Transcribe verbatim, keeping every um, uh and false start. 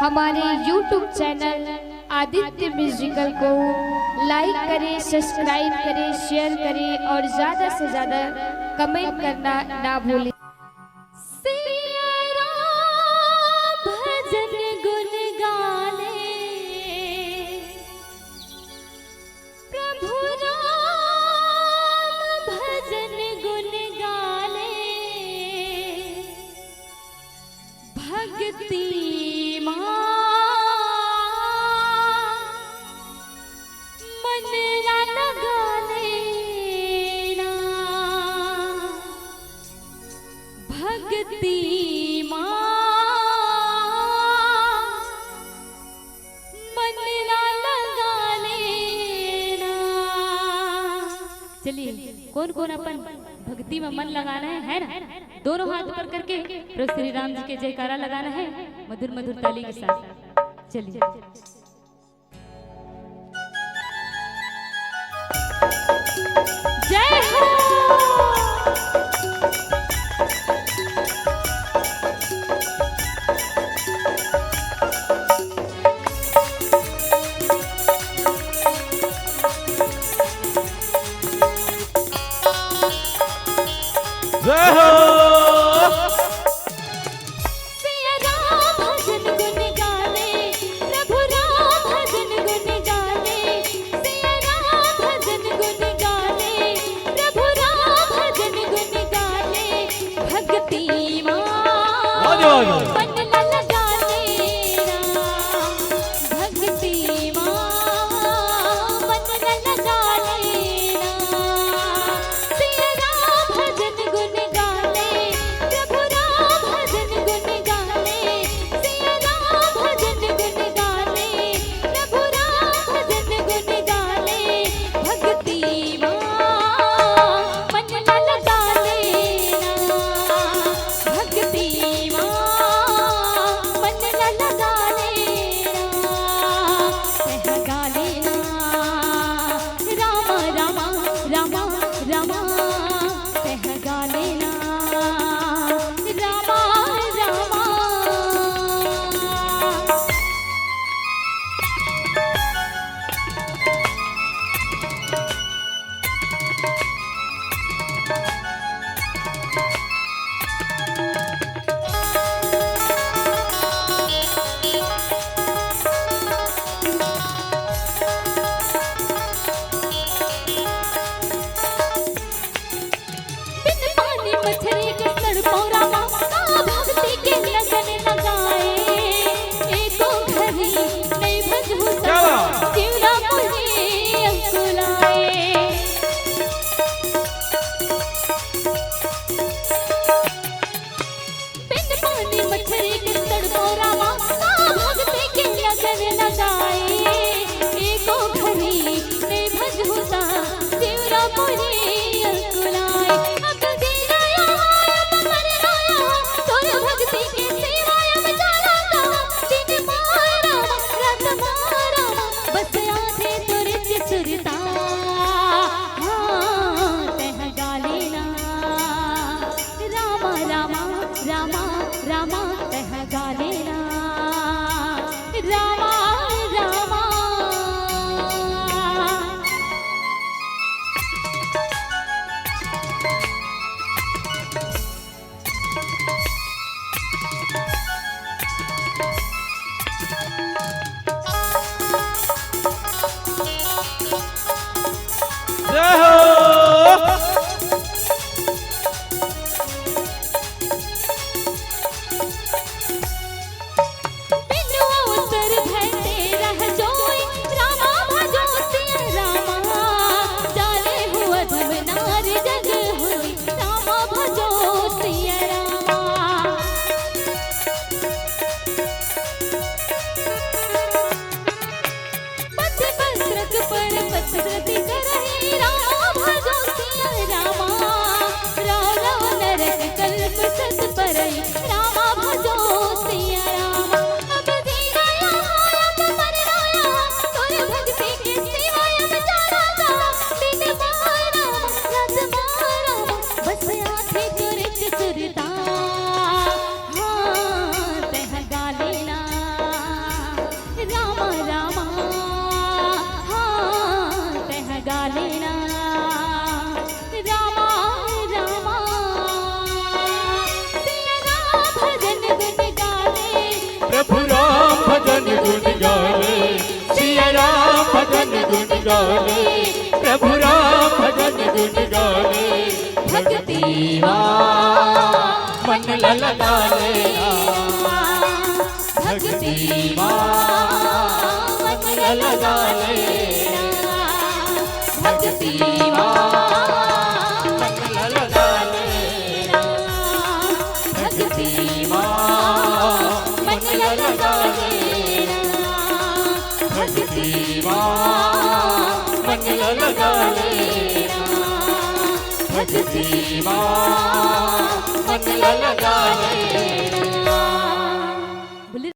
हमारे YouTube channel Aditya musical को लाइक करें, सब्सक्राइब करें, शेयर करें और ज्यादा से ज्यादा कमेंट करना ना भूलें। सिया राम भजन गुन गाले, प्रभु राम भजन गुन गाले, भक्ति मा मन ला लगा लेना, भक्ति मा मन ला लगा लेना। चलिए, कौन कौन अपन भक्ति में मन लगाना है, है ना? दोनों हाथ ऊपर करके प्रभु श्री राम जी के जयकारा लगाना है मधुर मधुर ताली के साथ। चलिए। जय हो। जय हो। सिया राम भजन गुन गाले, प्रभु राम भजन गुन गाले, सिया राम भजन गुन गाले, प्रभु राम भजन गुन गाले, भक्ति मा वाह जी, वाह जी। मन ला लगा लेना, भक्ति मा मन ला लगा लेना, सिया राम भजन गुन गाले, गाले प्रभु राम भजन गुण गाले। भक्ति मा मन ला लगा लेना। भक्ति मा मन ला लगा लेना। भक्ति मा मन ला लगा लेना। भक्ति मा मन ला लगा लेना। भक्ति मा मन ला लगा लेना। भक्ति मा मन ला लगा लेना।